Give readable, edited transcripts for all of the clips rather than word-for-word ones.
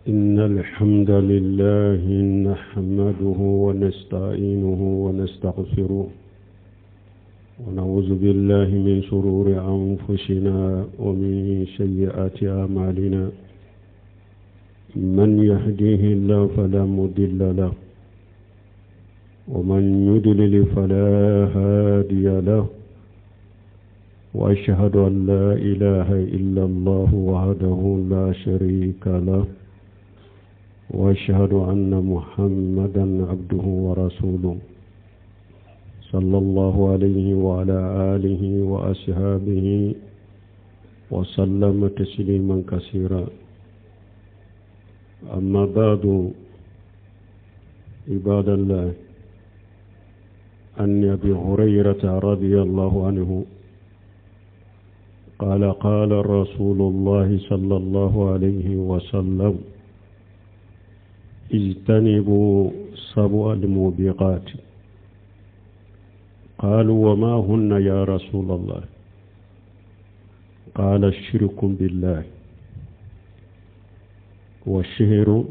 إن الحمد لله نحمده ونستعينه ونستغفره ونعوذ بالله من شرور أنفسنا ومن سيئات أعمالنا من يهديه الله فلا مضل له ومن يضلل فلا هادي له وأشهد أن لا إله إلا الله وحده لا شريك له وأشهد أن محمدا عبده ورسوله صلى الله عليه وعلى آله وأصحابه وسلم تسليما كثيرا أما بعد عباد الله عن أبي هريرة رضي الله عنه قال قال رسول الله صلى الله عليه وسلم اجتنبوا سبع الموبقات قالوا وما هن يا رسول الله قال الشرك بالله والشهر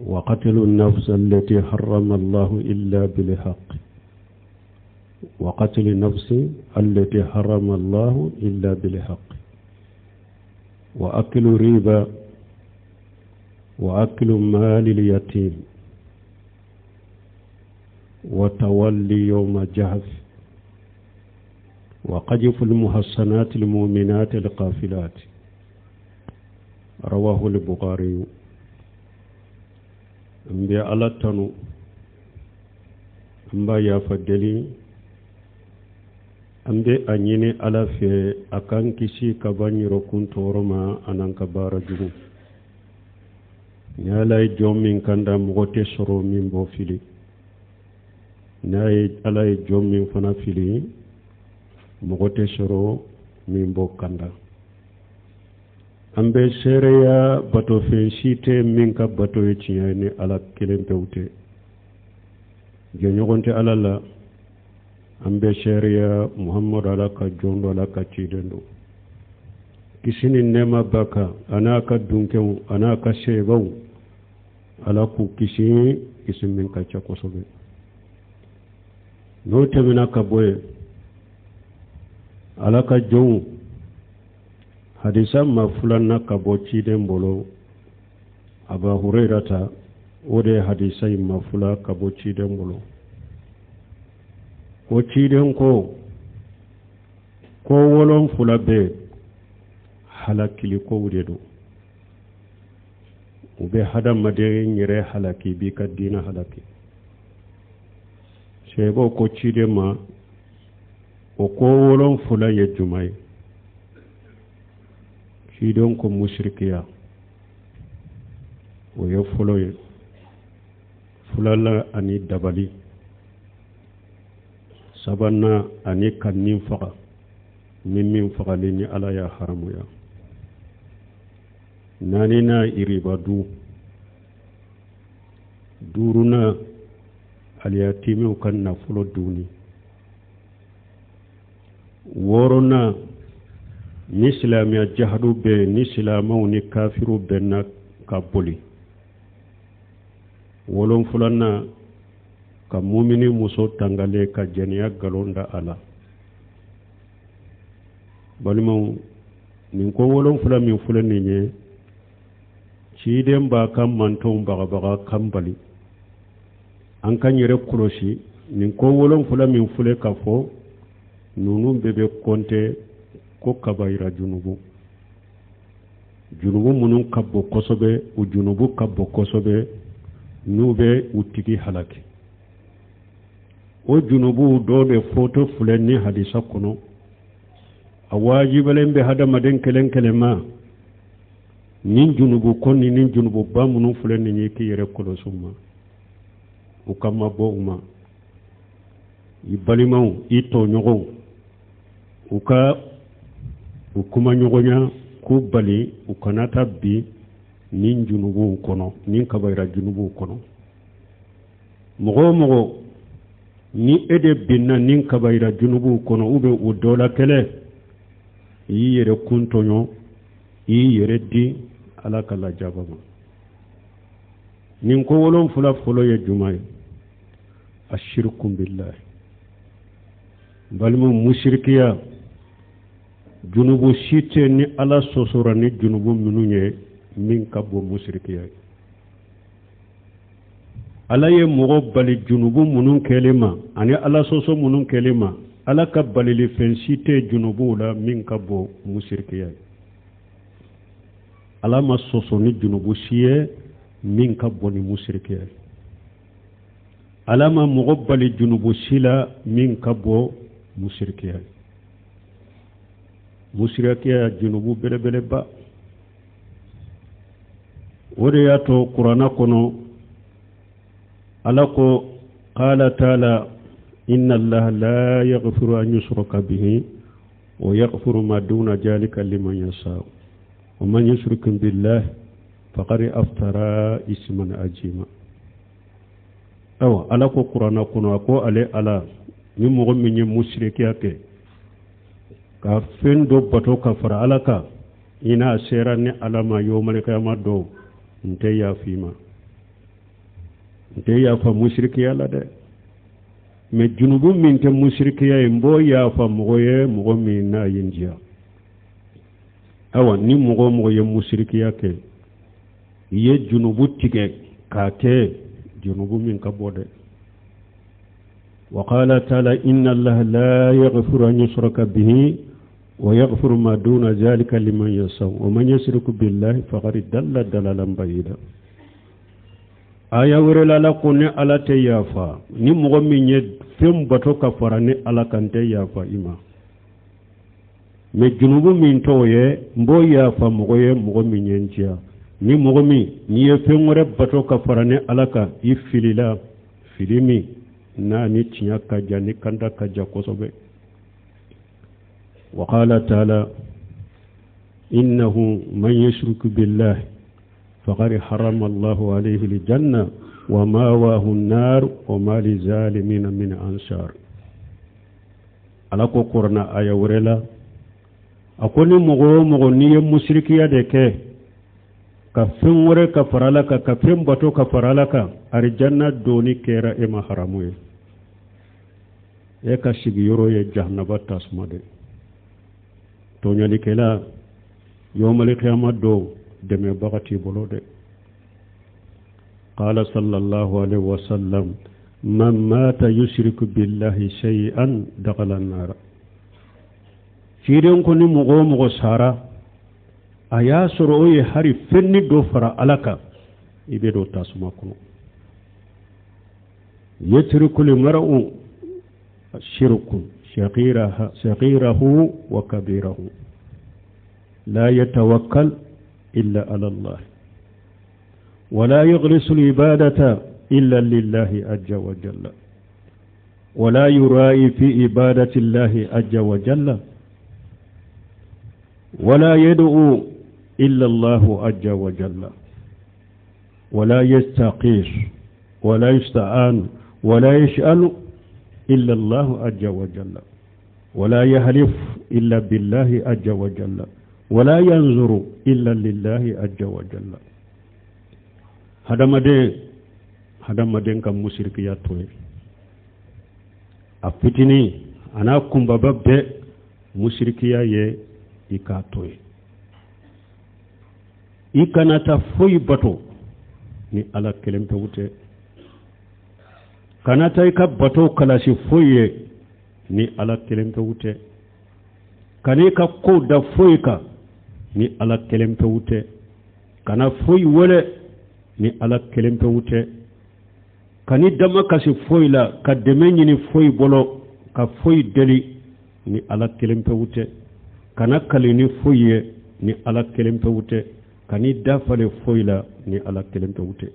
وقتل النفس التي حرم الله إلا بالحق وقتل النفس التي حرم الله إلا بالحق وأكل ربا وأكل مال اليتيم وتولي يوم جهف وقذف المحصنات المؤمنات القافلات رواه البخاري n bɛ ala tanu an b'a yafa deli an bɛ a ɲini ala fɛ a k'an kisi ka bɔ an yɛrɛkun tɔɔrɔ ma an'an ka baara jugu ni ala ye jɔn min kanda mɔgɔ tɛ sɔrɔ min b'o fili n'a ye ala ye jɔn min fana fili mɔgɔ tɛ sɔrɔ min b'o kanda an bɛ seereya batofɛn si tɛ min ka bato ye tiɲɛ ye ni ala kelen pewu tɛ jɛɲɔgɔn tɛ ala la an bɛ seereya muhamadu ala ka jɔn don ala ka ciden don kisi ni nɛɛma b'a kan a n'a ka dunkew a n'a ka sebaw ala k'u kisi kisi min ka ca kosɛbɛ n'o tɛmɛna ka bɔ yen ala ka jɔnw hadisa ma filanan ka bɔ ciden bolo aba hurairata o de ye hadisa in ma fila ka bɔ ciden bolo ko ciden ko ko wolonfila bɛ halakili kow de don u bɛ hadamaden yɛrɛ halaki b'i ka diinɛ halaki sahabaw ko ciden ma o ko wolonfila ye jumɛn ye ciden ko musirikiya o ye fɔlɔ ye filanan ani dabali sabanan ani ka nin faga ni min fagali ni ala y'a haramuya naaninan iriba dun duurunan aliyatimiw ka nafolo dunni wɔɔrɔnan ni silamɛya jahadu bɛ ni silamɛw ni kafiriw bɛnna ka boli wolonfulanan ka mumini muso tangalen ka jɛnɛya nkalon da a la balimaw nin ko wolonfila min filɛ nin ye ciden b'a ka mantɔnw bagabaga k'an bali an k'an yɛrɛ kɔlɔsi nin ko wolonfila min filɛ ka fɔ ninnu bɛɛ bɛ kɔnte ko kabayira junubu junubu minnu ka bon kosɛbɛ u junubu ka bon kosɛbɛ n'u bɛ u tigi halaki o junubuw dɔ de fɔtɔ filɛ nin hadisa kɔnɔ a wajibalen bɛ hadamaden kelen kelen ma nin junubu ko ni nin junububa minnu filɛ nin ye k'i yɛrɛ kɔlɔsi u ma u ka mabɔ u ma i balimaw i tɔɲɔgɔnw u ka u kumaɲɔgɔnya k'u bali u kana taa bin nin junubuw kɔnɔ nin kabayira junubuw kɔnɔ mɔgɔ o mɔgɔ ni e de binna nin kabayira junubuw kɔnɔ u bɛ o dɔ la kelen i y'i yɛrɛ kun tɔɲɔ i y'i yɛrɛ di Ala ka lajaba ma. Nin ko wolonfila fɔlɔ ye jumɛn ye? Ashirku billahi. Balimaw, musirikiya junubu si tɛ ni Ala sɔsɔra ni junubu minnu ye min ka bon musirikiya ye. Ala ye mɔgɔ bali junubu minnu kɛli ma ani Ala sɔsɔ minnu kɛli ma, Ala ka balili fɛn si tɛ junubuw la min ka bon musirikiya ye. Ala ma sɔsɔ ni junubu si ye min ka bon ni musirikiya ye. Ala ma mɔgɔ bali junubu si la min ka bon musirikiya ye. Musirikiya junubu belebeleba. O de y'a to kuranna kɔnɔ Ala ko qala taala inna allaha la yaghfiru an yushraka bihi wa yaghfiru ma duna jalika liman yasha wa man yushrik billahi faqad aftara isman ajima. Awa, Ala ko kuranna kɔnɔ, a ko ale Ala, ni mɔgɔ min ye musirikiya kɛ ka fɛn dɔ bato ka fara Ala kan, i n'a sera ne Ala ma yawmalikiyama don, n tɛ yafa i ma, n tɛ yafa musirikiya la dɛ. Mɛ junubu min tɛ musirikiya ye, n b'o yafa mɔgɔ ye, mɔgɔ min n'a ye n diya. Awa, ni mɔgɔ o mɔgɔ ye musirikiya kɛ, i ye junubu tigɛ k'a kɛ junubu min ka bon dɛ. Wa qala taala inna allaha la yaghfiru an yushraka bihi wa yaghfiru ma duna zalika liman yasha wa man yushrik billahi faqad dalla dalalan bayida. Aya wɛrɛ la, Ala ko ne Ala tɛ yafa ni mɔgɔ min ye fɛn bato ka fara ne Ala kan, tɛ yafa i ma. Mɛ junubu min t'o ye, n b'o yafa mɔgɔ ye, mɔgɔ min ye n diya. Ni mɔgɔ min n'i ye fɛn wɛrɛ bato ka fara ne Ala kan, i filila fili min n'a ni tiɲɛ ka jan, ni kanda ka jan kosɛbɛ. Wa qala taala innahu man yushrik billahi faqad harrama Allahu alayhi aljanna wa mawahu an-nar wa ma lizalimina min ansar. Ala ko kuranna aya wɛrɛ la, a ko ni mɔgɔ o mɔgɔ n'i ye musirikiya de kɛ ka fɛn wɛrɛ ka fara Ala kan, ka fɛn bato ka fara Ala kan, arijanna donni kɛra e ma haramu ye, e ka sigiyɔrɔ ye jahanaba tasuma de. Tɔɲɔlikɛla, yawmalikiyama don dɛmɛbaga t'i bolo dɛ. Qala sallallahu alaihi wasallam man mata yushriku billahi shay'an dakhala an-nar. Ciden ko ni mɔgɔ o mɔgɔ sara a y'a sɔrɔ o ye hari fɛnni dɔ fara Ala kan, i bɛ don tasuma kɔnɔ. Yatruku al-mar'u shirku saghirahu wa kabirahu la yatawakkal illa ala Allah wa la yughlisu al-ibadata illa lillahi azza wa jalla wa la yura'i fi ibadati Allahi azza wa jalla wa la yad'u illa Allahu azza wa jalla wa la yastaqis wa la yusta'an wa la yash'alu illa Allahu azza wa jalla wa la yahlif illa billahi azza wa jalla wa la yanzuru illa lillahi azza wa jalla. Hadamaden, hadamaden ka musirikiya to ye a fitinin a n'a kunbaba bɛɛ, musirikiya ye i k'a to ye. I kana taa foyi bato ni Ala kelen pewu tɛ. Kana taa i ka bato kalasi foyi ye ni Ala kelen pewu tɛ. Kana i ka kow da foyi kan ni Ala kelen pewu tɛ. Kana foyi wele ni Ala kelen pewu tɛ. Kan'i damakasi foyi la, ka dɛmɛ ɲini foyi bolo, ka foyi deli ni Ala kelen pewu tɛ. Kana kali ni foyi ye ni Ala kelen pewu tɛ. Kan'i da falen foyi la ni Ala kelen pewu tɛ.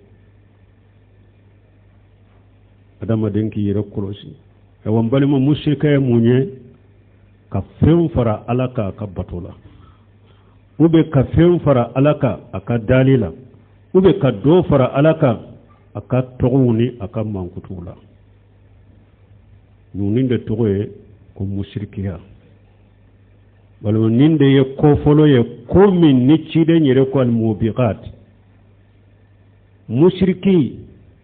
Adamaden k'i yɛrɛ kɔlɔsi. Ayiwa, n balima, musirika ye mun ye? Ka fɛn fara Ala kan a ka bato la, ou bien ka fɛn fara Ala kan a ka dali la, ou bien ka dɔ fara Ala kan a ka tɔgɔw ni a ka mankutuw la. Ninnu de tɔgɔ ye ko musirikiya. Balima, nin de ye ko fɔlɔ ye, ko min ni ciden yɛrɛ ko almubiqat. Musiriki,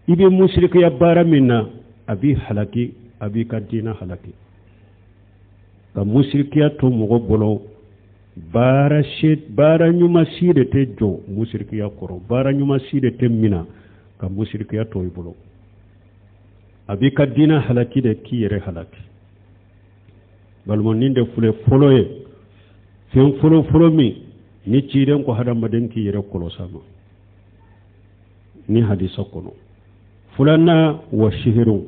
i bɛ musirikiya baara min na, a b'i halaki, a b'i ka diina halaki. Ka musirikiya to mɔgɔ bolo, baara si, baara ɲuman si de tɛ jɔ musirikiya kɔrɔ, baara ɲuman si de tɛ mina ka musirikiya to i bolo. A b'i ka diina halaki de, k'i yɛrɛ halaki. Balima, nin de filɛ fɔlɔ ye, fɛn fɔlɔ fɔlɔ min ni ciden ko hadamaden k'i yɛrɛ kɔlɔsi a ma ni hadisa kɔnɔ. Filanan, wa sihiru,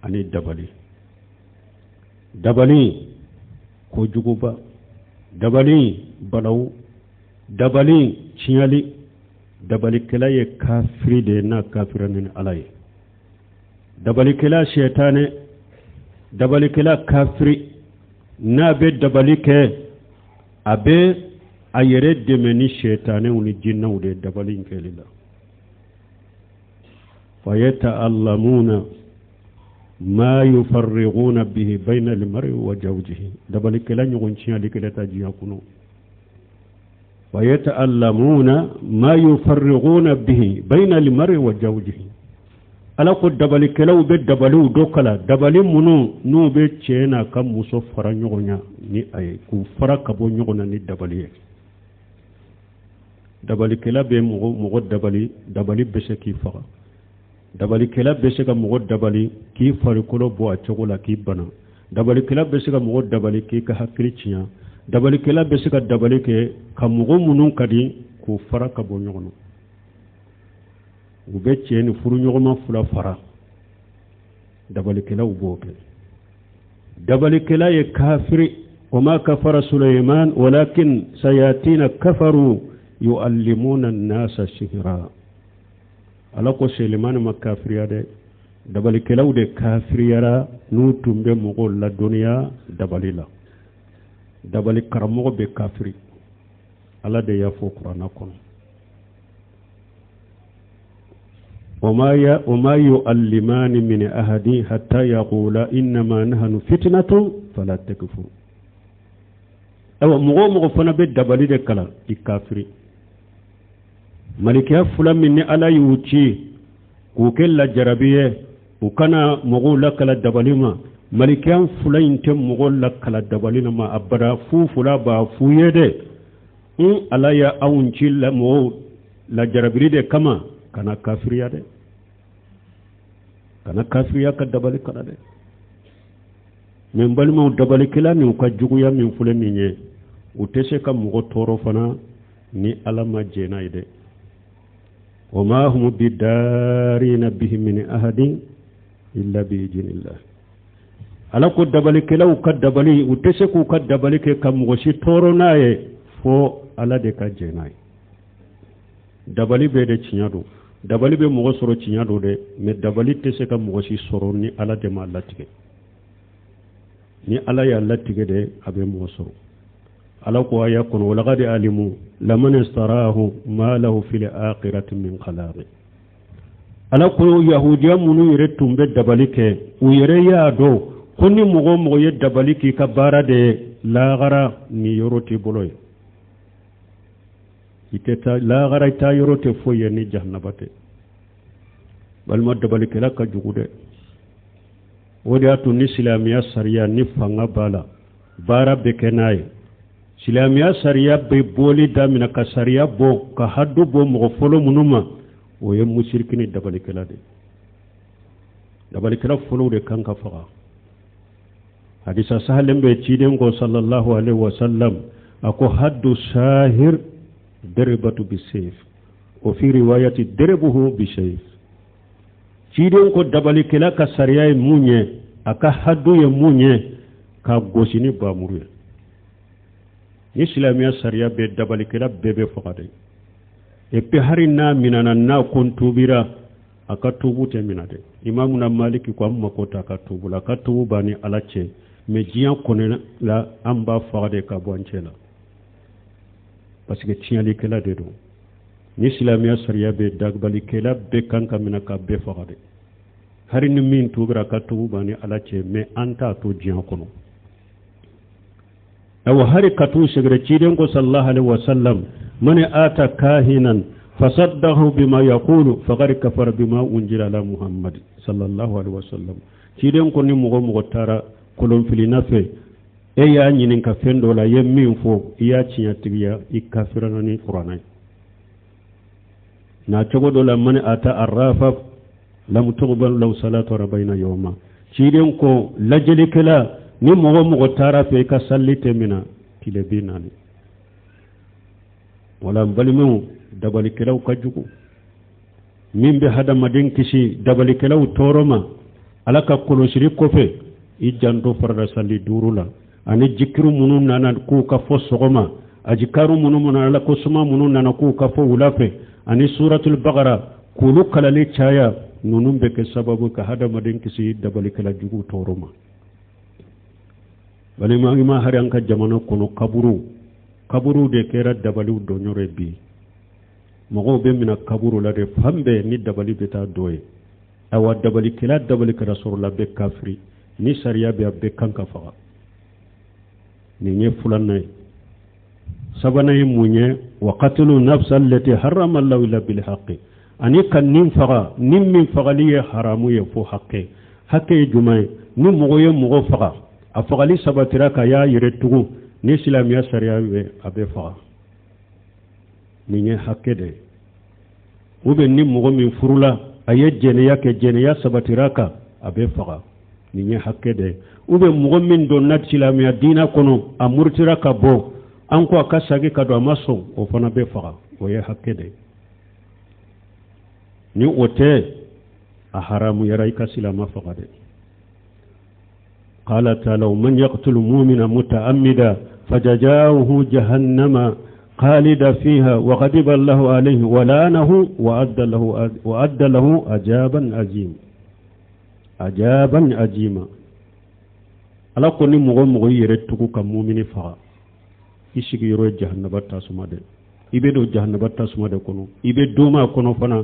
ani dabali. Dabali kojuguba, dabali balawu, dabali tiɲɛli. Dabalikɛla ye kafiri de ye n'a kafira ni Ala ye. Dabalikɛla sɛtanɛ, dabalikɛla kafiri, n'a bɛ dabali kɛ, a bɛ a yɛrɛ dɛmɛ ni sɛtanɛw ni jinɛw de ye dabali in kɛli la. Fayata'allamuna ma yufarriquna bihi bayna al-mar'i wa zawjihi. Dabalikɛla ɲɔgɔn tiɲɛlikɛla tɛ diɲɛ kɔnɔ. Fayata'allamuna ma yufarriquna bihi bayna al-mar'i wa zawjihi. Ala ko dabalikɛlaw bɛ dabaliw dɔ kalan, dabali minnu n'u bɛ cɛ n'a ka muso fara ɲɔgɔn na ni a ye, k'u fara ka bɔ ɲɔgɔn na ni dabali ye. Dabalikɛla bɛ mɔgɔ mɔgɔ dabali, dabali bɛ se k'i faga. Dabalikɛla bɛ se ka mɔgɔ dabali k'i farikolo bɔ a cogo la, k'i bana. Dabalikɛla bɛ se ka mɔgɔ dabali k'i ka hakili tiɲɛ. Dabalikɛla bɛ se ka dabali kɛ ka mɔgɔ minnu ka di k'u fara ka bɔ ɲɔgɔn na. U bɛ cɛ ni furuɲɔgɔnma fila fara, dabalikɛlaw b'o kɛ. Dabalikɛla ye kafiri. Wama kafara Suleiman walakin sayatina kafaru yuallimuna nasa sihira. Ala ko Sulemani ma kafiriya dɛ, dabalikɛlaw de kafiriyara n'u tun bɛ mɔgɔw ladɔnniya dabali la. Dabali karamɔgɔ bɛ kafiri, Ala de y'a fɔ kuranna kɔnɔ. Wama yuallimani min ahadin hatta yaqula innama nahnu fitnatun fala takfur. Ayiwa, mɔgɔ o mɔgɔ fana bɛ dabali de kalan, i kafiri. Malikiya fila min ni Ala y'u ci k'u kɛ lajarabi ye, u kana mɔgɔw lakala dabali ma, malikiya fila in tɛ mɔgɔw lakala dabali ma abada. Fu fila b'a f'u ye dɛ, n Ala ya anw ci la mɔgɔw lajarabili de kama, kana kafiriya dɛ, kana kafiriya ka dabali kalan dɛ. Mɛ n balimaw, dabalikɛla ni u ka juguya min filɛ nin ye, u tɛ se ka mɔgɔ tɔɔrɔ fana ni Ala ma jɛn n'a ye dɛ. Wama hum bidarina bihi min ahadin illa biiznillah. Ala ko dabalikɛlaw ka dabali, u tɛ se k'u ka dabali kɛ ka mɔgɔ si tɔɔrɔ n'a ye fo Ala de ka jɛn n'a ye. Dabali bɛ de tiɲɛ don, dabali bɛ mɔgɔ sɔrɔ tiɲɛ don dɛ, mɛ dabali tɛ se ka mɔgɔ si sɔrɔ ni Ala de m'a latigɛ. Ni Ala y'a latigɛ de, a bɛ mɔgɔ sɔrɔ. Ala ko aya kɔnɔ: walaqad alimu laman istarahu ma lahu fil akhirati min khalaq. Ala ko yahudiya minnu yɛrɛ tun bɛ dabali kɛ, u yɛrɛ y'a dɔn ko ni mɔgɔ o mɔgɔ ye dabali k'i ka baara de ye, lahara ni yɔrɔ t'i bolo ye, i tɛ taa lahara, i taa yɔrɔ tɛ foyi ye ni jahanaba tɛ. Balima, dabalikɛla ka jugu dɛ. O de y'a to ni silamɛya sariya ni fanga b'a la, baara bɛ kɛ n'a ye. Silamɛya sariya bɛ bɔli daminɛ ka sariya bɔ ka hadu bɔ mɔgɔ fɔlɔ minnu ma, o ye musiriki ni dabalikɛla de. Dabalikɛla fɔlɔw de kan ka faga. Hadisa sahalen bɛ ciden ko sallallahu alaihi wa sallam, a ko haddu sahir daribatu bisayf, o fi riwayati daribuhu bisayf. Ciden ko dabalikɛla ka sariya ye mun ye, a ka hadu ye mun ye? Ka gosi ni bamuru ye. Ni silamɛya sariya bɛ, dabalikɛla bɛɛ bɛ faga de. Et puis hari n'a minana, n'a ko n tubira, a ka tubu tɛ mina dɛ. Imamuna Maliki ko an mako t'a ka tubu la, a ka tubu b'a ni Ala cɛ, mɛ diɲɛ kɔnɔ la, an b'a faga de ka bɔ an cɛ la, parce que tiɲɛlikɛla de don. Ni silamɛya sariya bɛ, dabalikɛla bɛɛ kan ka minɛ ka bɛɛ faga de. Hari ni min tubira, a ka tubu b'a ni Ala cɛ, mɛ an t'a to diɲɛ kɔnɔ. Awa hari ka t'u sɛgɛrɛ ciden ko sallallahu alaihi wasallam man ata kahinan fasaddaqahu bima yaqulu faqad kafara bima unzila ala muhammad sallallahu alaihi wasallam. Ciden ko ni mɔgɔ mɔgɔ taara kolonfilina fɛ, e y'a ɲininka fɛn dɔ la, i ye min fɔ i y'a tiɲɛtigiya, i kafirana ni kuranɛ ye. Na cogo dɔ la man ata arrafa lam tuqbal lahu salatu arba'ina yawma. Ciden ko lajɛlikɛla ni mɔgɔ mɔgɔ taara fɛ i ka sali tɛ mina tile 40. Wala n balimaw, dabalikɛlaw ka jugu. Min bɛ hadamaden kisi dabalikɛlaw tɔɔrɔ ma ala ka kɔlɔsili kɔfɛ, i janto farida sali 5 la ani jikiru minnu nana k'u ka fɔ sɔgɔma, ajikaru minnu nana ala ko suma minnu nana k'u ka fɔ wula fɛ, ani suratul bagara k'olu kalali caya. Ninnu bɛ kɛ sababu ka hadamaden kisi dabalikɛla jugu tɔɔrɔ ma. Balima, i ma hari an ka jamana kɔnɔ kaburu de kɛra dabaliw dɔnyɔrɔ ye bi. Mɔgɔw bɛ mina kaburu la de fan bɛɛ ni dabali bɛ taa dɔ ye. Awa dabalikɛla sɔrɔla bɛ kafiri ni sariya bɛ a bɛɛ kan ka faga. Nin ye filanan ye. Sabanan ye mun ye? Wa qatlu nafsa allati harrama Allahu illa bil haqqi, ani ka nin faga ni min fagali ye haramu ye fo hakɛ. Hakɛ ye jumɛn ye? Ni mɔgɔ ye mɔgɔ faga, a fagali sabatira ka y'a yɛrɛ tugun ni silamɛya sariya bɛ a bɛ faga. Nin ye hakɛ de ye. Ou bien ni mɔgɔ min furula, a ye jɛnɛya kɛ, jɛnɛya sabatira kan, a bɛ faga. Nin ye hakɛ de ye. Ou bien mɔgɔ min donna silamɛya diinɛ kɔnɔ, a murutira ka bɔ, an ko a ka segin ka don, a ma sɔn, o fana bɛ faga. O ye hakɛ de ye. Ni o tɛ, a haramuyara i ka silama faga dɛ. قال تعالى من يقتل مؤمنا متعمدا فجزاؤه جهنم خالدا فيها وغضب الله عليه ولعنه وأعد له عذابا عظيما عذابا عظيما. Ala ko ni mɔgɔ mɔgɔ i yɛrɛ tugu ka mumini faga, i sigiyɔrɔ ye jahannaba tasuma dɛ. I bɛ don jahannaba tasuma de kɔnɔ, i bɛ doma kɔnɔ fana.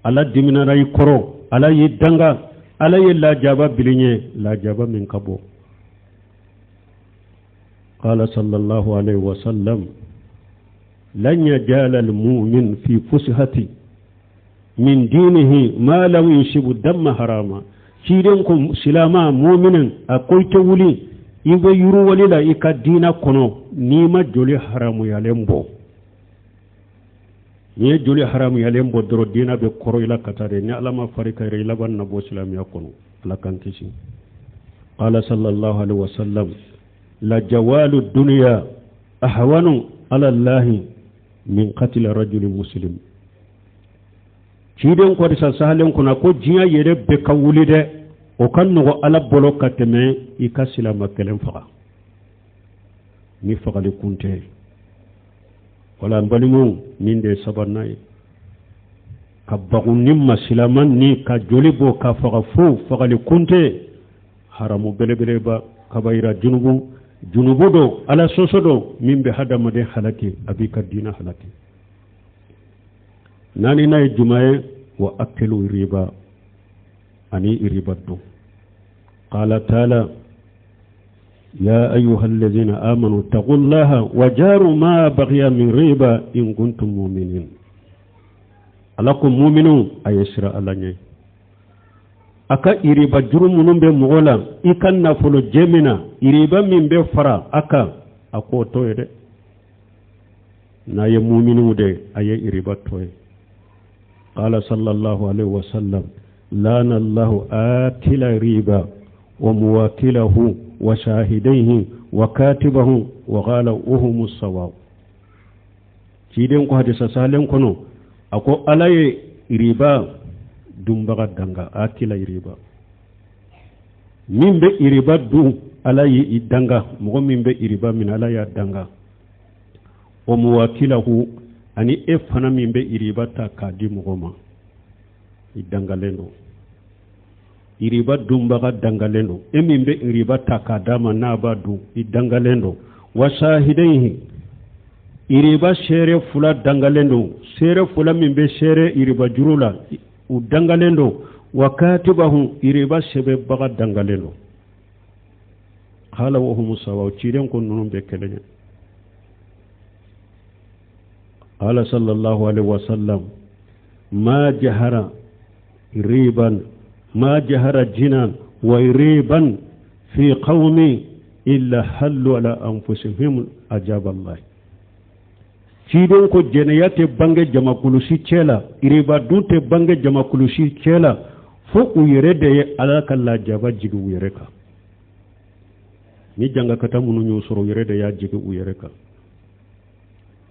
Ala diminara i kɔrɔ, Ala y'i danga, Ala ye lajaba bil'i ɲɛ, lajaba min ka bɔ. قال صلى الله عليه وسلم لن يجال المؤمن في فسحة من دينه ما لم يصب دم حراما. Ciden ko silama muminin a ko i tɛ wuli i bɛ yuruwali la i ka diina kɔnɔ n'i ma joli haramuyalen bɔ. N'i ye joli haramuyalen bɔ dɔrɔn, diina bɛ kɔrɔ i la ka taa de. Ni Ala ma fari ka yɛrɛ, i laban na bɔ silamɛya kɔnɔ. Ala k'an kisi. قال صلى الله عليه وسلم لزوال الدنيا أهون على الله من قتل رجل مسلم. Ciden ko sa sahalen kunna ko diɲɛ yɛrɛ bɛɛ ka wuli dɛ, o ka nɔgɔ Ala bolo ka tɛmɛ i ka silama kelen faga ni fagali kun tɛ. Wala n balimaw, nin de ye sabanan ye: ka bagu ni ma silama ni ka joli bɔ ka faga fo fagali kun tɛ, haramu belebeleba, kabayira junubu do, Ala sɔsɔ do min bɛ hadamaden halaki, a b'i ka diinɛ halaki. Naaninan ye jumɛn ye? Wa akilu riba, ani riba dun. قال تعالى يا أيها الذين آمنوا اتقوا الله وذروا ما بقي من ربا إن كنتم مؤمنين. Ala ko muminu, a ye siran Ala ɲɛ, a ka iriba juru minnu bɛ mɔgɔ la, i ka nafolo jɛ min na, iriba min bɛ fara a kan, a k'o to ye dɛ. N'a ye muminu de, a ye iriba to ye. قال صلى الله عليه وسلم لعن الله آكل ربا وموكله وشاهديه وكاتبه وقال وهم سواء. Ciden ko hadisa salen kɔnɔ, a ko Ala ye riba dunbaga danga. Akila riba, min bɛ iriba dun, Ala ye i danga. Mɔgɔ min bɛ iriba min, Ala y'a danga. O muwakilahu, ani e fana min bɛ iriba ta k'a di mɔgɔ ma, i dangalen don. Iriba dunbaga dangalen don, e min bɛ iriba ta k'a d'a ma n'a b'a dun, i dangalen don. Wa shahidaihi, iriba seere fila dangalen don, seere fila min bɛ seere iriba juru la, u dangalen don. Wa katibahu, iriba sɛbɛnbaga dangalen don. Qala wa hum sawa, ciden ko ninnu bɛɛ kelen ye. Qala sallallahu alaihi wasallam ma jahara riban ma jahara jinan wa riban fi qawmi illa hallu ala anfusihim ajaba Allah. Ciden ko jɛnɛya tɛ bange jamakulu si cɛ la, riba dun tɛ bange jamakulu si cɛ la, fo u yɛrɛ de ye Ala ka lajaba jigin u yɛrɛ kan. Ni jangakata minnu y'u sɔrɔ, u yɛrɛ de y'a jigin u yɛrɛ kan.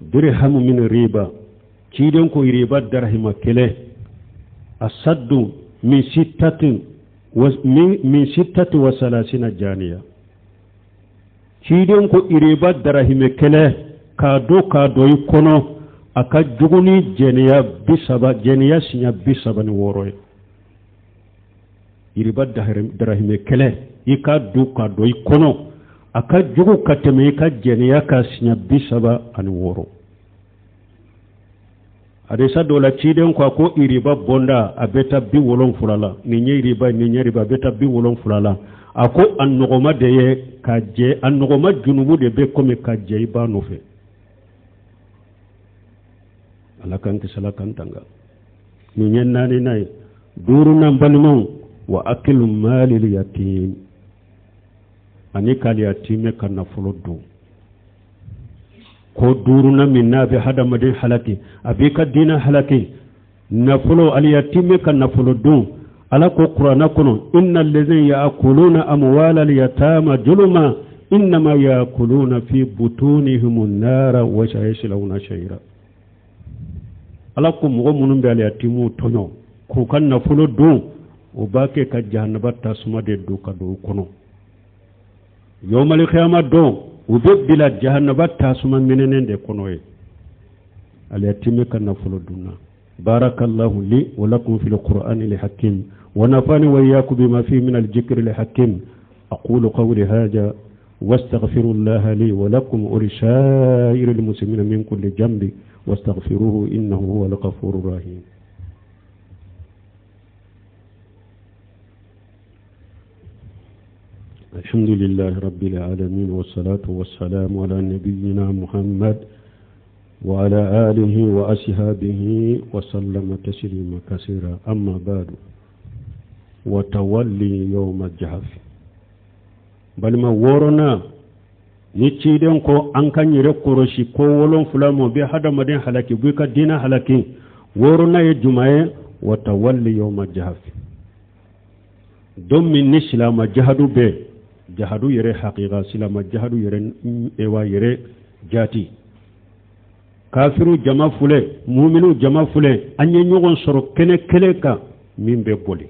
Dirhamu min riba, ciden ko riba darahima kelen, asaddu min sittatin wa min sittati wa salasina janiya. Ciden ko iriba darahime kelen k'a don k'a don i kɔnɔ, a ka jugu ni jɛnɛya bi saba, jɛnɛya siɲɛ 36 ye. Iriba darahime kelen i k'a don k'a don i kɔnɔ, a ka jugu ka tɛmɛ i ka jɛnɛya ka siɲɛ 36. Hadisa dɔ la, ciden ko a ko iriba bɔnda a bɛ taa 70 la. Nin ye iriba, nin ye riba, a bɛ taa 70 la. A ko a nɔgɔma de ye ka jɛ, a nɔgɔma junubu de bɛ komi ka jɛ i ba nɔfɛ. Ala k'an kisi, Ala k'an tanga. Nin ye naaninan ye. Duurunan, balimaw, wa akilu malil yatim, ani k'aliyatimɛ ka nafolo dun. Ko duurunan min n'a bɛ hadamaden halaki, a b'i ka diinɛ halaki, nafolo, aliyatimɛ ka nafolo dun. Ala ko kuranɛ kɔnɔ, inna allazina ya'kuluna amwala al-yatama juluma innama ya'kuluna fi butunihim nara wa sayaslawna sa'ira. Ala ko mɔgɔ minnu bɛ aliyatimuw tɔɲɔ k'u ka nafolo dun, o b'a kɛ ka jahanaba tasuma de don ka don u kɔnɔ. Yawmal qiyama don, u bɛ bila jahanaba tasuma minɛnen de kɔnɔ ye. Aliyatime ka nafolo dunna. Barakallahu li wa lakum fil qur'ani al hakim wa nafani wa iyyakum bima fihi min al dhikri al hakim. Aqulu qawli hadha wastaghfirullaha li wa lakum wa lisa'iril muslimina min kulli dhanbi wastaghfiruhu innahu huwal ghafurur rahim. الحمد لله رب العالمين والصلاة والسلام على نبينا محمد وعلى آله وأصحابه وسلم تسليما كثيرا. أما بعد، وتولي يوم الجحف. Balima, wɔɔrɔnan ni ciden ko an ka yɛrɛ kɔlɔsi ko wolonfila ma bɛ hadamaden halaki, b'i ka diinɛ halaki, wɔɔrɔnan ye jumɛn ye? Watawalli yawma jahaf, don min ni silama jahadu bɛ jahadu yɛrɛ hakika, silama jahadu yɛrɛ ewa yɛrɛ jaati, kafiru jama filɛ, muminu jama filɛ, an ye ɲɔgɔn sɔrɔ kɛnɛ kelen kan, min bɛ boli,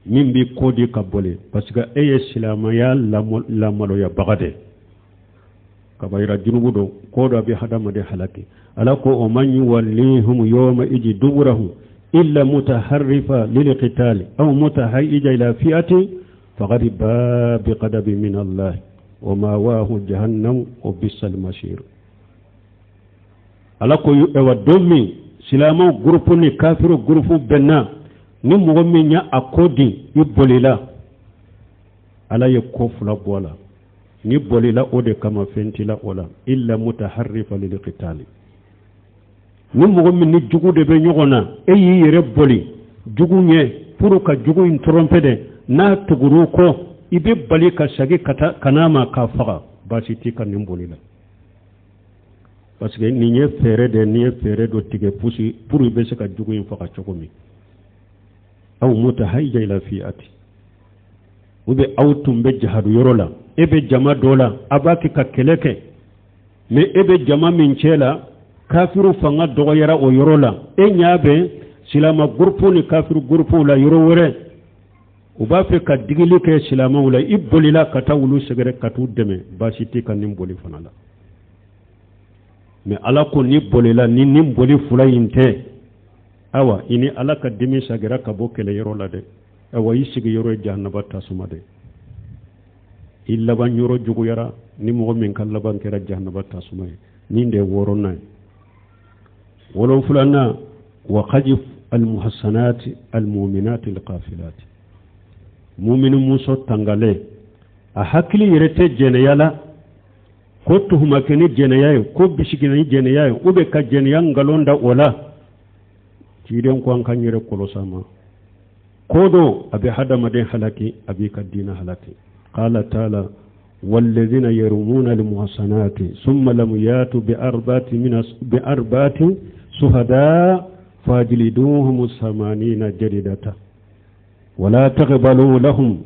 min bɛ ko di ka boli, parce que e ye silamɛya lamaloyabaga de. Kabayira junubu don, ko dɔ bɛ hadamaden halaki. Ala ko o man yuwallihum yawma iji duburahu illa mutaharrifa lilqitali aw mutahayyija ila fi'ati faqad baa biqadabi min Allah wa mawahu jahannam wa bisal masir. Ala ko ewa don min silamɛw gurupu ni kafiru gurupu bɛnna, ni mɔgɔ min y'a a ko di, i bolila, Ala ye ko fila bɔ a la. Ni bolila o de kama, fɛn t'i la o la, illa mutaharrifa lilqitali. Ni mɔgɔ min ni jugu de bɛ ɲɔgɔn na, e y'i yɛrɛ boli jugu ɲɛ pour ka jugu in tromper dɛ, n'a tugur'u kɔ, i bɛ bali ka segin ka taa ka n'a ma k'a faga, baasi t'i ka nin boli la, parce que nin ye fɛɛrɛ de, nin ye fɛɛrɛ dɔ tigɛ pusi pour i bɛ se ka jugu in faga cogo min. Aw mutahayya ila fi'ati, u bɛ aw tun bɛ jahadu yɔrɔ la, e bɛ jama dɔ la, a b'a kɛ ka kɛlɛ kɛ, mais e bɛ jama min cɛ la, kafiru fanga dɔgɔyara o yɔrɔ la, e ɲa bɛ silama gurupu ni kafiru gurupuw la yɔrɔ wɛrɛ, u b'a fɛ ka digili kɛ silamaw la, i bolila ka taa olu sɛgɛrɛ ka t'u dɛmɛ, baasi t'i ka nin boli fana la. Mais Ala ko ni bolila ni nin boli fila in tɛ, awa i ni Ala ka dimi sagira ka bɔ kɛlɛyɔrɔ la dɛ, awa i sigiyɔrɔ ye jahanaba tasuma dɛ, i laban yɔrɔ juguyara. Ni mɔgɔ min ka laban kɛra jahanaba tasuma ye, nin de ye wɔɔrɔnan ye. Wolonfilanan, wa qadif almuhassanati almuminati alqafilat, mumini muso tangalen. A hakili yɛrɛ tɛ jɛnɛya la, ko tuhuma kɛ ni jɛnɛya ye, ko bisigi ni jɛnɛya ye, ou bien ka jɛnɛya nkalon da o la. Ciden ko an k'an yɛrɛ kɔlɔsi a ma. Ko don a bɛ hadamaden halaki, a b'i ka diinɛ halaki. Qala taala والذين يرمون المحصنات ثم لم ياتوا بأربعة شهداء فاجلدوهم 80 جلدة ولا تقبلوا لهم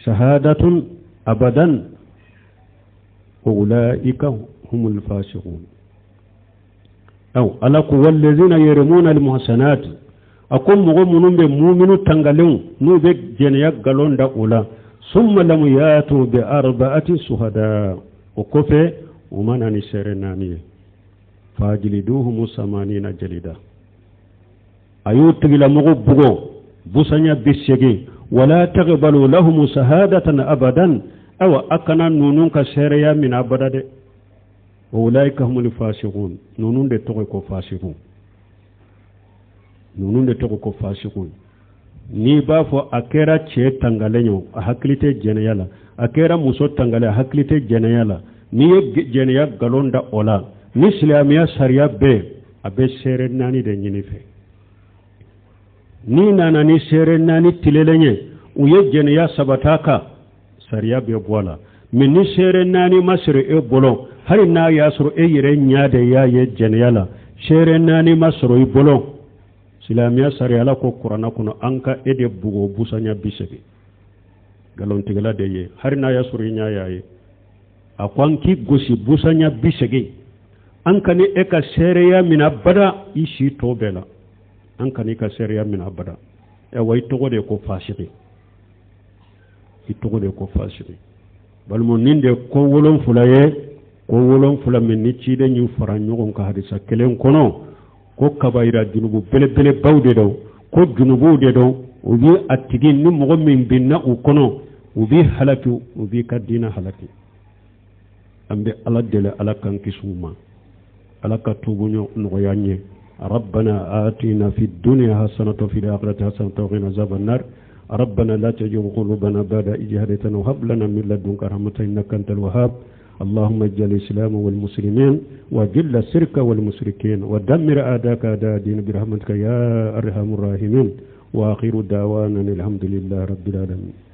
شهادة أبدا وأولئك هم الفاسقون. Aw Ala ko والذين يرمون المحصنات, a ko mɔgɔ minnu bɛ muminu tangalenw, n'u bɛ jɛnɛya galon da o la, ثم لم يأتوا بأربعة شهداء, o kɔfɛ u ma na ni seere naani ye, فاجلدوهم 80 جلدة, a y'o tigilamɔgɔ bugɔ busanya 80, ولا تقبلوا لهم شهادة أبدا, awa a kana ninnu ka seereya minɛ abada dɛ. وأولئك هم الفاسقون, ninnu de tɔgɔ ko fasiqun, ninnu de tɔgɔ ko fasiqun. N'i b'a fɔ a kɛra cɛ tangalen ye, a hakili tɛ jɛnɛya la, a kɛra muso tangalen, a hakili tɛ jɛnɛya la, n'i ye jɛnɛya nkalon da o la, ni silamɛya sariya bɛɛ a bɛ seere naani de ɲini fɛ. N'i nana ni seere naani tilelen ye, u ye jɛnɛya sabata kan, sariya bɛ bɔ a la. Mɛ ni seere naani ma sɔrɔ e bolo, hali n'a y'a sɔrɔ e yɛrɛ ɲɛ de y'a ye jɛnɛya la, seere naani ma sɔrɔ i bolo, silamɛya sariya la ko kuranna kɔnɔ an ka e de bugo busanya 80. Nkalontigɛla de ye, hali n'a y'a sɔrɔ i ɲɛ y'a ye, a ko an k'i gosi busanya 80, an ka ni e ka seereya minɛ abada i si tɔ bɛɛ la, an ka n'i ka seereya minɛ abada. Ayiwa, i tɔgɔ de ye ko fasigi, i tɔgɔ de ye ko fasigi. Balima, nin de ko 7 ye, ko 7 min ni ciden y'u fara ɲɔgɔn kan hadisa kelen kɔnɔ, ko kabayira junubu belebelebaw de don, ko junubuw de don, u bi a tigi ni mɔgɔ min binna u kɔnɔ, u b'i halaki, u b'i ka diinɛ halaki. An bɛ Ala deli, Ala k'an kisi u ma, Ala ka tubu nɔgɔya an ye. ربنا آتنا في الدنيا حسنة وفي الآخرة حسنة وقنا عذاب النار. ربنا لا تزغ قلوبنا بعد إذ هديتنا وهب لنا من لدنك رحمة إنك أنت الوهاب. اللهم اجعل الإسلام والمسلمين وذل الشرك والمشركين ودمر أعداءك أعداء الدين برحمتك يا أرحم الراحمين. وآخر دعوانا الحمد لله رب العالمين.